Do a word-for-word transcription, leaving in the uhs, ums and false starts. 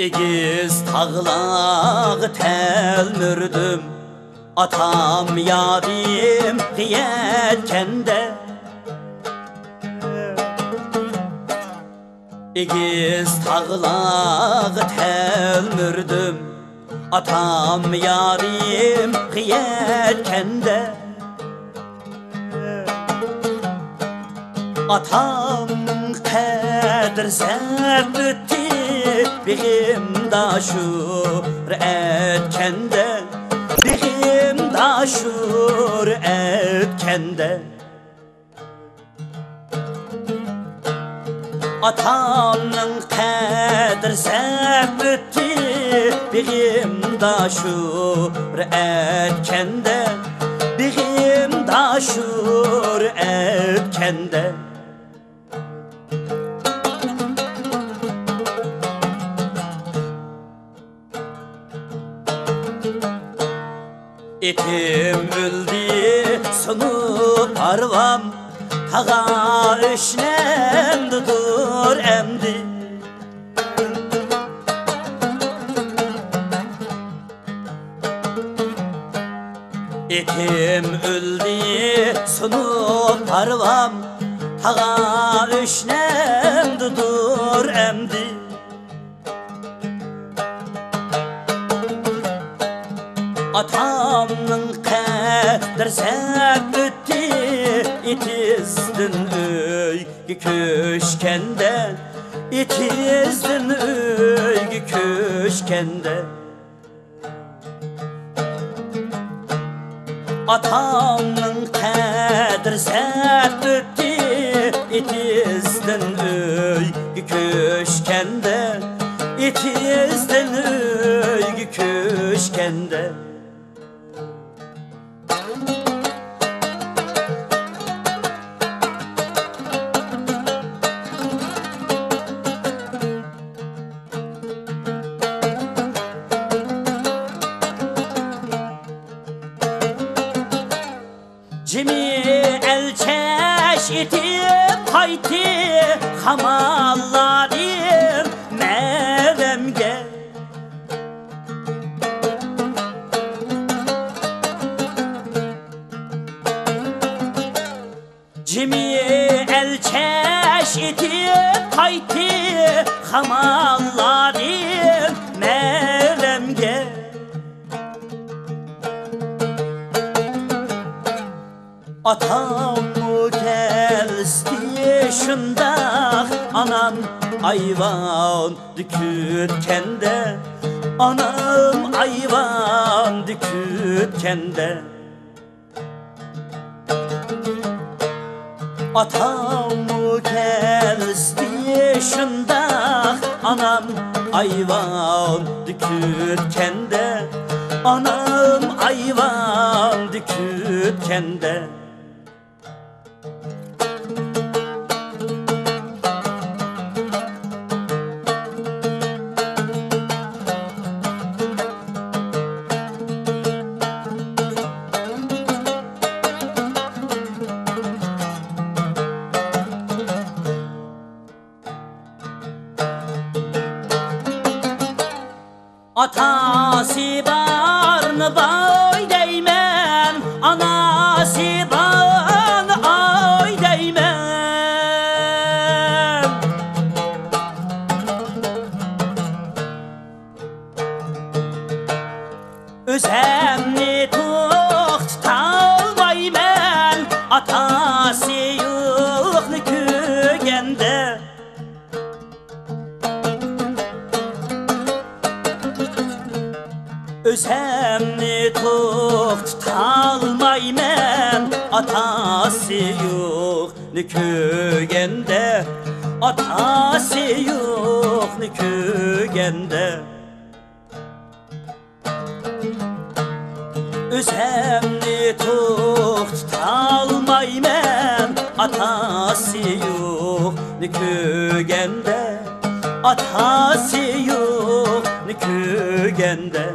ئېگىز تاغلارغا تەلمۈردۈم، ئاتام يادىمغا يەتكەندە. ئېگىز تاغلارغا تەلمۈردۈم، ئاتام يادىمغا يەتكەندە. ئاتامنىڭ قەدرى سەت ئۆتتى، بېغىمدا شور ئەتكەندە، بېغىمدا شور ئەتكەندە. ئاتامنىڭ قەدرى سەت ئۆتتى، بېغىمدا شور ئەتكەندە، بېغىمدا شور ئەتكەندە. ئېتىم ئۆلدى، سۇنۇپ ھارۋام، تاغا ئۆشنەمدىدۇر ئەمدى. ئېتىم ئۆلدى، سۇنۇپ ھارۋام، تاغا ئۆشنەمدىدۇر ئەمدى. ئاتامنىڭ قەدرى سەت ئۆتتى، ئېتىزدىن ئۆيگە كۆچكەندە، ئېتىزدىن ئۆيگە كۆچكەندە. ئاتامنىڭ قەدرى سەت ئۆتتى، ئېتىزدىن ئۆيگە كۆچكەندە، ئېتىزدىن ئۆيگە كۆچكەندە. جىمى ئەلچەش ئېتىپ قايتتى، خاماللادىم مەلەمگە. جىمى ئەلچەش ئېتىپ قايتتى، خاماللادىم مەلەمگە. ئاتاممۇ كەلسىتى شۇنداق، ئانام ئايۋاندا كۈتكەندە، ئانام ئايۋاندا كۈتكەندە. ئاتاممۇ كەلسىتى شۇنداق، ئانام ئايۋاندا كۈتكەندە، ئانام ئايۋاندا كۈتكەندە. ئاتاسى بارنى باي دەيمەن، ئاناسى بارنى ئاي دەيمەن. ئۆزەمنى توختىتالمايمەن، ئاتاسى يوقنى كۆرگەندە. ئۆزەمنى توختىتالمايمەن، ئاتاسى يوقنى كۆرگەندە، ئاتاسى يوقنى كۆرگەندە. ئۆزەمنى توختىتالمايمەن، ئاتاسى يوقنى كۆرگەندە، ئاتاسى يوقنى كۆرگەندە.